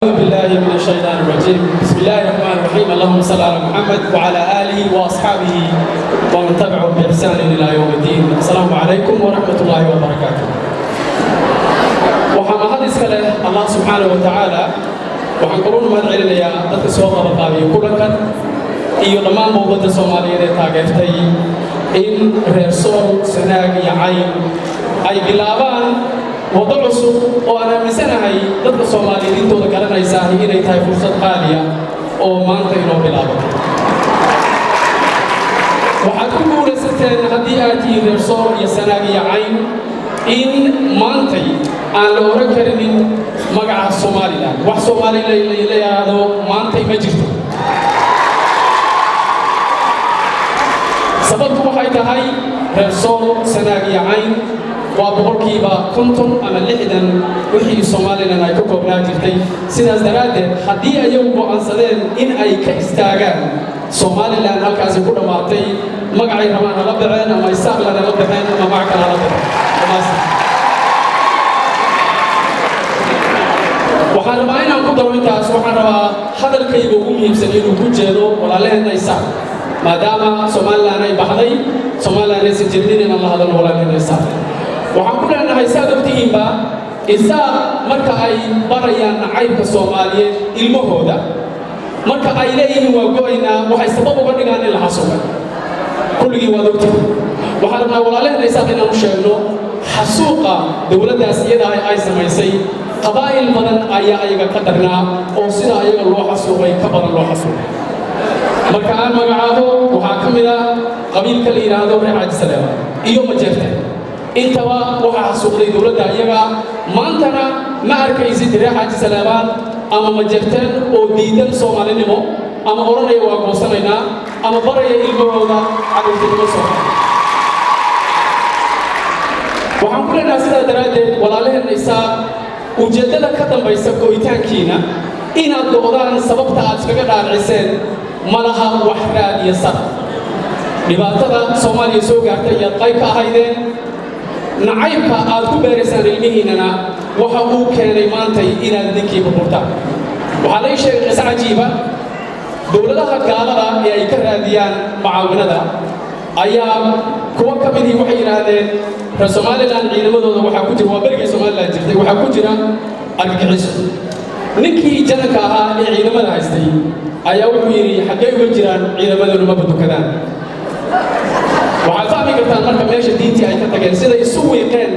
أعوذ بالله من الشيطان الرجيم. بسم الله الرحمن الرحيم. اللهم صل على محمد وعلى آله وأصحابه ومن تبعهم بإحسان إلى يوم الدين. السلام عليكم ورحمة الله وبركاته. Waxaa mahad iska leh Allah subxaanahu wa tacaala. Waxaan kaloo mahad celinayaa dadka soo qabanqaabiyey kulankan iyo dhammaan ummadda Soomaaliyeed ee taageertay in reer Sool, Sanaag iyo Cayn ay bilaabaan waddo cusub oo aan aaminsanahay dadka Soomaaliyeed intooda garanaysaa inay tahay fursad qaaliya oo maanta inoo bilaabatay. Waxaad ku guulaysateen, haddii aad tihiin reer Sool iyo Sanaag iyo Cayn, in maantay aan la oran karinin magaca Somaliland. Wax Somaliland la yidhaahdo maantay ma jirto. Sababtu waxay tahay reer Sool, Sanaag iyo Cayn waa 50% ama 60 wixii Somaliland ay ka koobnaa jirtay. Sidaas daraaddeed, haddii ayagu go'aansadeen in ay ka istaagaan, Somaliland halkaasi ku dhammaatay. Magacay rabaan hala baxeen, ama Isaaqland hala baxeen, ama magac kale hala baxeen. Waxaan rabaa inaan ku daro intaas. Waxaan rabaa hadalkayga ugu muhiimsan inuu ku jeedo walaalaheenna Isaaq, maadaama Somaliland ay baxday, Somaliland aysan jirin, inaan la hadalno walaalaheenna Isaaq. Waxaan ku leenahay, saad ogtihiinba, Isaaq marka ay barayaan nacaybka Soomaaliyeed ilmahooda, marka ay leeyihiin "waa go'aynaa", waxay sabab uga dhigaan in la xasuuqay. Kulligii waad ogtihiin. Waxaan rabnaa walaalaheenna Isaaq inaan u sheegno xasuuqa dowladdaas iyada ay samaysay, qabaa'il badan ayaa ayaga ka darnaa oo sida ayaga loo xasuuqay ka badan loo xasuuqay. Marka aan magacaabo, waxaa ka mid ah qabiilka la yidhaahdo reer Xaaji Saleeba iyo Majeerte. Intaba waxaa xasuuqday dowladda iyaga. Maantana ma arkaysid reer Xaaji Saleebaan ama Majeerteen oo diidan Soomaalinimo, ama odhanaya "waa goosanaynaa", ama baraya ilmahooda cadowtinimo Soomaali. Waxaan ku leenahay sidaa daraaddeed, walaalaheenna Isaaq, ujeeddada ka dambaysa go'itaankiina inaad go'daan, sababta aad iskaga dhaadhiciseen ma laha wax raad iyo sar. Dhibaatada Soomaaliya soo gaartay iyaad qayb ka ahaydeen. Nacaybka aad ku beeraysaan ilmihiinnana waxa uu keenay maantay inaad idinkii burburtaan. Waxaa lai sheegay qiso cajiiba. Dowladaha gaalada ee ay ka raadiyaan mucaawinada ayaa kuwo ka midii waxay yidhaahdeen reer Somaliland ciidamadooda waxaa ku jira, waa berigay Somaliland jirtay, waxaa ku jira argagixiso. Ninkii jananka ahaa ee ciidamada haystay ayaa wuxuu yidhi: "Xaggay uga jiraan? Ciidamadoodu maba dukadaan." Waxaad fahmi kartaan marka meesha diintii ay ka tageen, siday isu wiiqeen.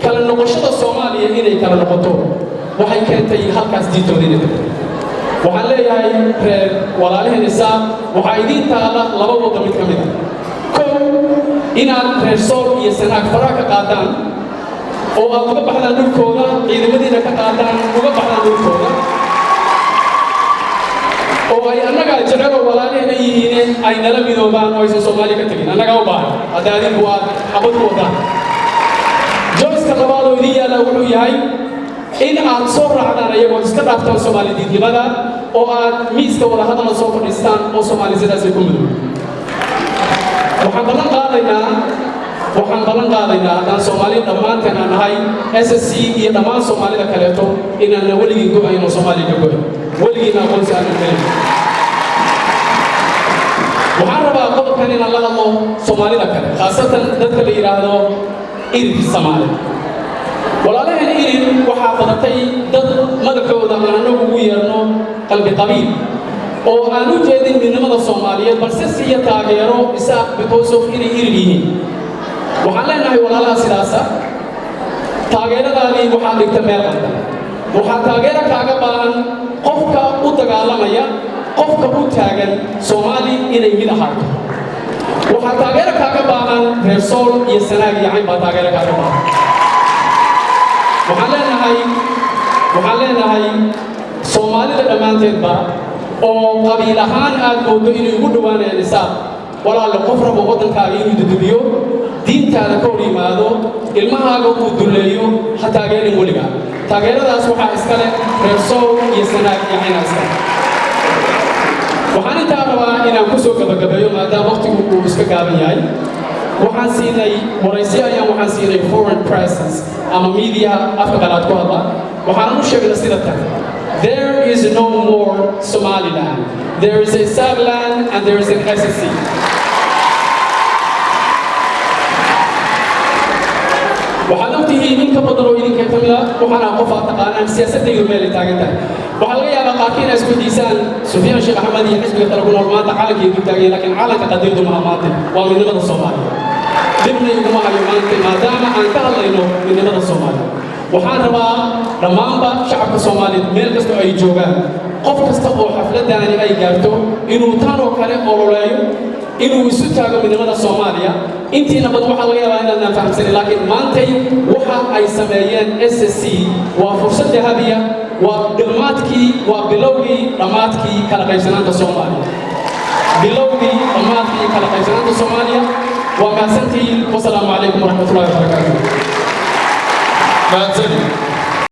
Kala noqoshada Soomaaliya inay kala noqoto waxay keentay halkaas diintooda inay tagto. Waxaan leeyahay reer walaalaheen Isaaq, waxaa idiin taalla laba waddo mid ka mid a. Kow, inaad reer Sool iyo Sanaag faraha ka qaadaan oo aad uga baxdaan dhulkooda, ciidamadiina ka qaadaan, uga baxdaan dhulkooda, oo ay annagaa jeceloo walaalaheena yihiine ay nala midoobaan oo aysan Soomaaliya ka tegin. Annagaa u baahan hadda adinku aad xabad ku wadaan. Choice-ka labaad oo idiin yaallaa wuxuu yahay in aad soo raacdaan ayagood iska dhaaftaan Soomaali diidnimada oo aad miiska wada hadalla soo fadhiistaan oo Soomaali sidaasay ku midoob. Waxaan ballan qaadaynaa, haddaan Soomaali dhammaanteen aan nahay, SSC iyo dhammaan Soomaalida kaleeto, inaanna weligii go'ayn oo Soomaaliya ka go'ayn, weligiina aqoonsi aanan helin. Waxaan rabaa qodobkan inaan la hadlo Soomaalida kale, khaasatan dadka la yidhaahdo Irir Soomaali. Walaalaheen Irir, waxaa badatay dad madaxooda aan anagu ugu yeerno qalbi qabiil, oo aan u jeedin midnimada Soomaaliyeed, balse siiya taageero Isaaq because of inay Irir yihiin. Waxaan leenahay walaalaha sidaasa, taageeradaadii waxaad dhigta meel qaldan. Waxaa taageero kaaga baahan qofka u dagaalamaya, qofka u taagan Soomaali inay mid ahaato. Waxaa taageero kaaga baahan reer Sool iyo Sanaag iyo Cayn baa taageero kaaga baahan. Waxaan leenahay Soomaalida dhammaanteedba oo qabiil ahaan aad moodo inay ugu dhowaanayaan Isaaq: walaalle, qof rabo waddankaaga inuu dudubiyo, diintaada ka hor yimaado, ilmahaaga uu duleeyo, ha taageerin weligaa. Taageeradaas waxaa iska leh reer Sool iyo Sanaag iyo Caynaa iska leh. Waxaan intaa rabaa inaan ku soo gabagabeeyo, maadaama waqtigu uu iska gaaban yahay. Waxaan siinay waraysiyo ayaan waxaan siinay foreign presses ama media afka qalaad ku hadla. Waxaanan u sheegnay sida tan: there is no more Somaliland. There is a Isaaqland and there is an SSC. Waxaad ogtihiin in ka badan oo idinka ka mid a waxaan ahaa qof aad taqaanaan siyaasadaydu meel ay taagan tahay. Waxaa laga yaabaa qaarkiin inaad isweydiisaan Sufyaan Sheekh Axmed iyo xisbiga Tala ku Nool maanta calankii dul taagaya, laakiin calanka qadiyadu maha maanta, waa midnimada Soomaaliya. Dhibna iguma hayo maanta maadaama aan ka hadlayno midnimada Soomaaliya. Waxaan rabaa dhammaanba shacabka Soomaaliyeed meel kasta oo ay joogaan, qof kasta oo xafladdaani ay gaarto, inuu tan oo kale ololeeyo, inuu isu taago midnimada Soomaaliya. Intiina badan waxaa laga yaabaa inaadnaan fahamsanin, laakiin maantay waxa ay sameeyeen SSC waa fursad dahabiya, waa dhammaadkii, waa bilowgii dhammaadkii kala qaybsanaanta Soomaaliya, bilowgii dhammaadkii kala qaybsanaanta Soomaaliya. Waa mahadsantihiin. Wasalaamu calaykum waraxmatullahi wabarakaatu. Mahadsanid.